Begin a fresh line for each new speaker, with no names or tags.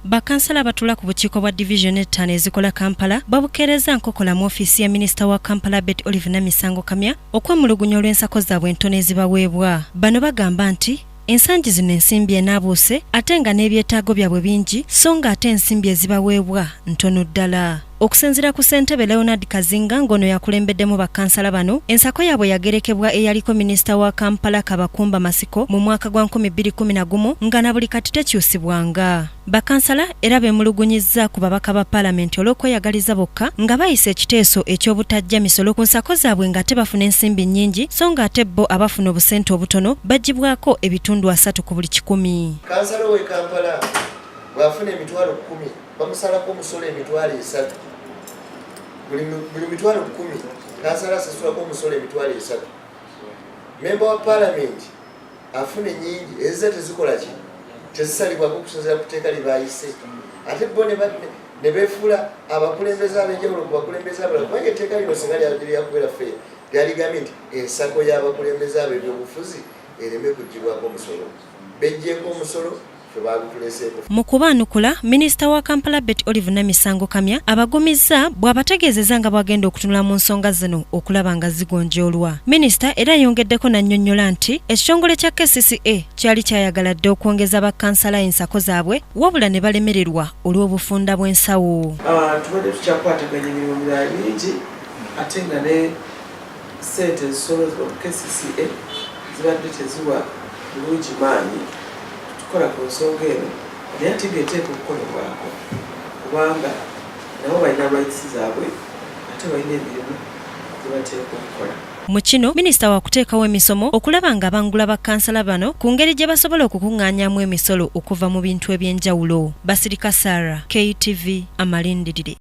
Bakansala abatuula ku bukiiko bwa divizoni ettaano ezikola Kampala babukeerezza nkokola mu ofiisi ya minisita wa Kampala Beti Olive Namisango Kamya okwemulugunya olw'ensako zaabwe entono ezibaweebwa. Bano bagamba nti ensangi zino ensimbi enaabuuse ate nga n'ebyetaago byabwe bingi so nga ate ensimbi ezibaweebwa ntono ddala. Okusinziira ku ssentebe Leonard Kazinga ng'ono yakulembeddemu bakkansala bano, ensako yaabwe yagerekebwa eyaliko minisita wa Kampala Kabakumba Masiko mu mwaka gwa 2011 nga na buli kati tekyusibwanga. Bakkansala era beemulugunyizza ku babaka ba palamenti olw'okweyagaliza bokka nga bayisa ekiteeso eky'obutaggya misolo ku nsako zaabwe ng'ate bafuna ensimbi nnyingi so ng'ate bo abafuna obusente obutono baggyibwako ebitundu 30 ku buli kikumi.
Kansala ow'e Kampala bw'afuna 100,000 bamusalako omusolo 30,000. Buli 100,000 kansala asasulako omusolo 30,000. Memba wa palamenti afuna ennyingi eziza tezikola ki, tezisalibwako okusinziira ku tteeka lye baayise, ate bo ne beefuula abakulembeze ab'enjawulo ku bakulembeze abalala, kubanga etteeka lino singa lyakubeera fair lyaligambye nti ensako y'abakulembeze ab'ebyobufuzi ereme kuggyibwako omusolo, bejjeeko omusolo.
Mu kubaanukula, minisita wa Kampala Beti Olive Namisango Kamya abagumizza bw'abategeezezza nga bw'agenda okutunula mu nsonga zino okulaba nga zigonjoolwa. Minisita era ayongeddeko n'annyonnyola nti ekitongole kya KCCA kyali kyayagala dda okwongeza bakkansala ensako zaabwe wabula ne balemererwa olw'obufunda bw'ensawo.
Tubadde tukyakwataganya emirimu mirala mingi ate nga ne ssente ezisolozebwa mu KCCA zibadde teziwa bulungi maanyi tukola ku nsonga eno, naye ate ng'eteekwa okukolebwako kubanga nabo balina rights zaabwe ate balina emirimu gye bateekwa okukola.
Mu kino, minisita waakuteekawo emisomo okulaba ng'abangula bakkansala bano ku ngeri gye basobola okukung'aanyaamu emisolo okuva mu bintu eby'enjawulo. Basirika Sarah, KTV, Amalindirire.